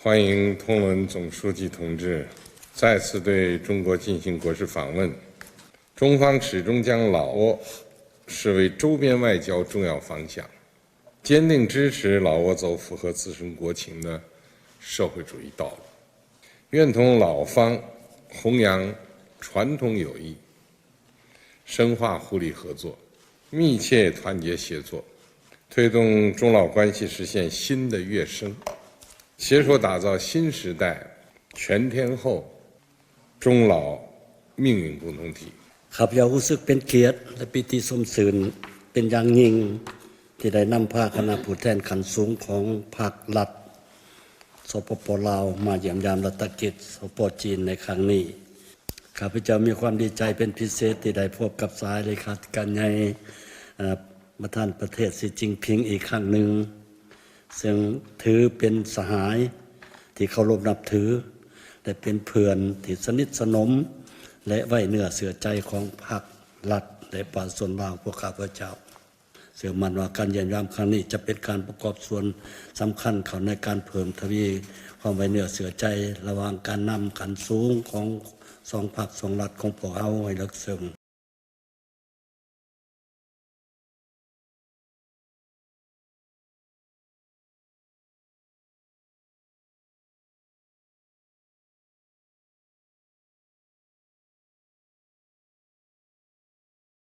欢迎通伦总书记同志再次对中国进行国事访问。中方始终将老挝视为周边外交重要方向，坚定支持老挝走符合自身国情的社会主义道路，愿同老方弘扬传统友谊，深化互利合作，密切团结协作，推动中老关系实现新的跃升，携手打造新时代全天候中老命运共同体。 ຂ້າພະເຈົ້າຮູ້ສຶກເປັນກຽດ ແລະ ປີຕິຊົມຊື່ນເປັນຢ່າງຍິ່ງ ທີ່ໄດ້ນຳພາຄະນະຜູ້ແທນຂັ້ນສູງຂອງພັກລັດ ສປປ ລາວ ມາຢ້ຽມຢາມລັດຖະກິດ ສປ ຈີນ ໃນຄັ້ງນີ້. ຂ້າພະເຈົ້າມີຄວາມດີໃຈເປັນພິເສດທີ່ໄດ້ພົບກັບສະຫາຍເລຂາທິການໃຫຍ່ ເອີ ປະທານປະເທດ ຊີ ຈິ້ນຜິງ ອີກຄັ້ງໜຶ່ງ ເຊິ່ງຖືເປັນສະຫາຍທີ່ເຄົາລົບນັບຖື ແລະ ເປັນເພື່ອນທີ່ສະໜິດສະໜົມ ແລະ ໄວ້ເນື້ອເຊື່ອໃຈຂອງພັກລັດ ແລະ ປະຊາຊົນລາວ. ພວກຂ້າພະເຈົ້າເຊື່ອໝັ້ນວ່າການຢ້ຽມຢາມຄັ້ງນີ້ຈະເປັນການປະກອບສ່ວນສຳຄັນເຂົ້າໃນການເພີ່ມທະວີຄວາມໄວ້ເນື້ອເຊື່ອໃຈລະຫວ່າງການນຳຂັ້ນສູງຂອງສອງພັກສອງລັດຂອງພວກເຮົາໃຫ້ເລິກເຊິ່ງ.